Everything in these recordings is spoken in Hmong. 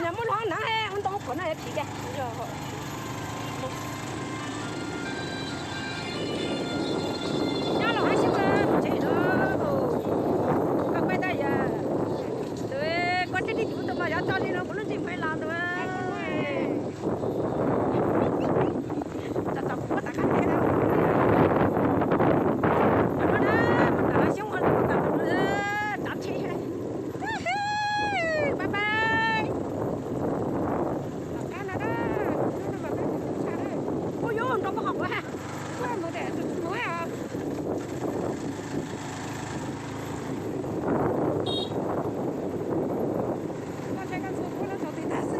Muab los na, ua ntoo qhov no phim tiag. Nyob los hab xyoob mus tsev lawm. Koj pab tau yog, koj thiaj li tus tus mas yuav tso li no kuv lub ntsej muag los tus. Tso tso kuv muab tas qab teg na. Mus tas xyoob ua mus tas, tsav tsheb. Bye bye. Ua yuav nrog koj hov kuv ha. Ua mus tes tus kuv os. Koj ntshai koj txhua kuv lawv tau tis tag xwb.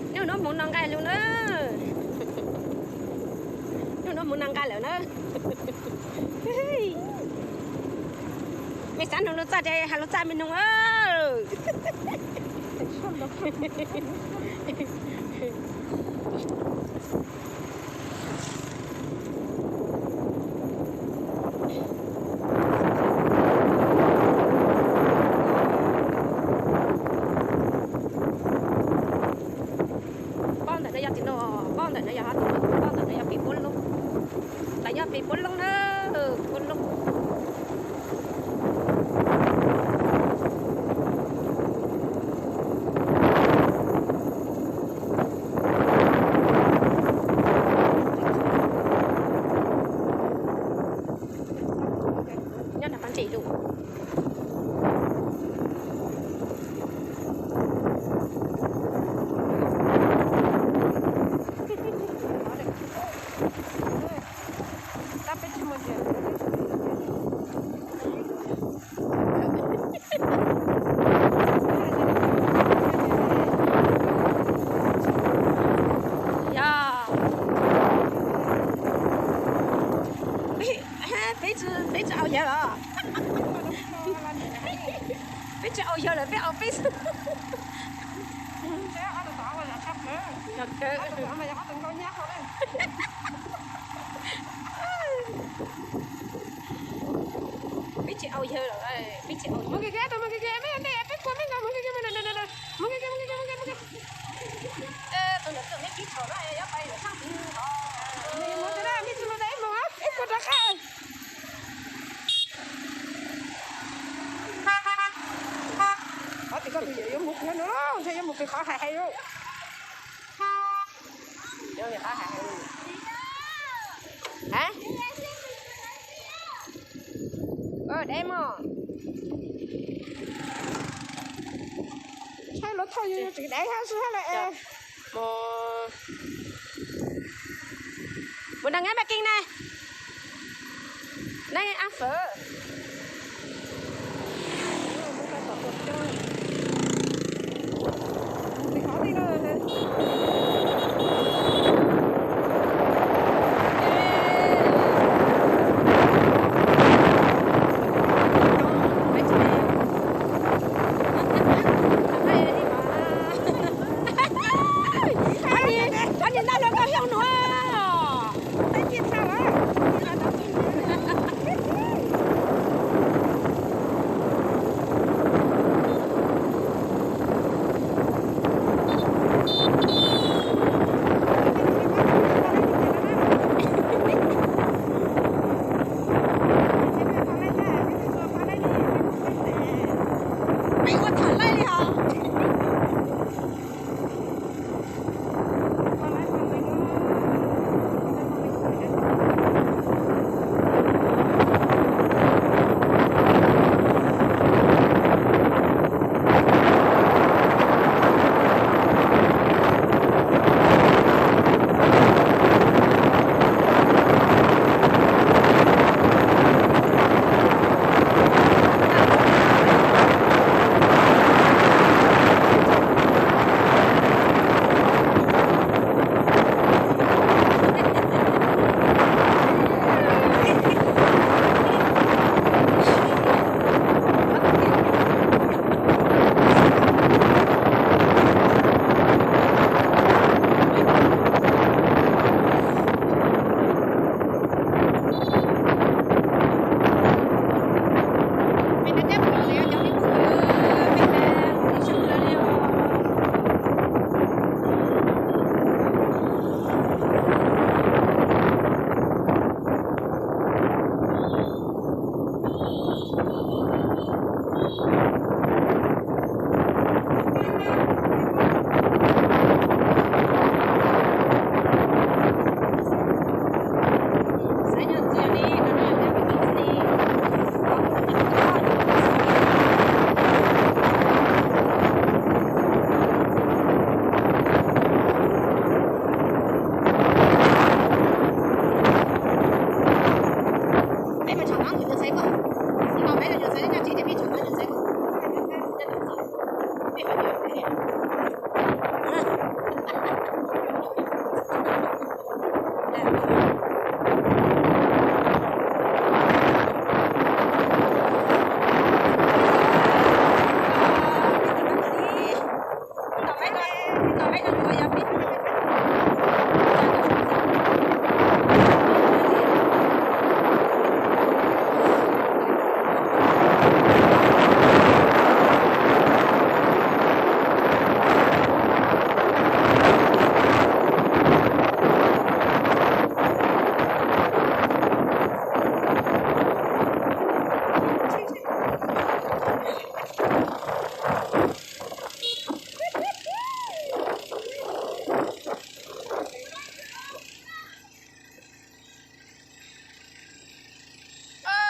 Hnub no mus no nqaij lug na. Hnub no mus no nqaij lawm na. Mej xav nug lug txaj ces has lug txaj mej nug. Pob ntawm no yog tim no, pob ntawm no yog hov tim no, pob ntawm no yog pem puab loob. Ntawm nyob pem puab loob na, puab loob. Nyob nram qab ntses lug. Yog. Peb, peb tsi, peb tsi au yawg los? Peb tsi au yawg lawm, peb au peb xwb. Peb tsi au yawg lawm, peb tsi au yawg. Tus ntawd twb pib tshau na, yuav pais lawm sab tid os. Mus tsis mus, ib mus ib mus rov qab. Qhov tim koj tus yawm yuav mus pem no, ntshe yuav mus pem qhov hais hais lauj. Deb mog. Tshaj luag thauj yus tseem deb hab xwb hab lawm es. Mus, mus nag nab mas keej na. Nab ab fawm. Ob niag ntaj luag koj xyooj nuav.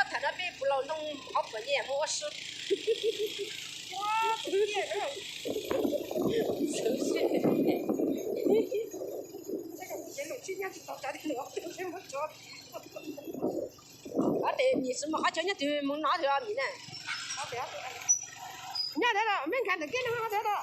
Tham no peb puas laus ntoo ob puas nyiaj muab ua su. Ob tes nim xwb mas qhov chaw nyob twg mus no twg mim na. Nyob ntawd los me nkag ntawm kiab no os.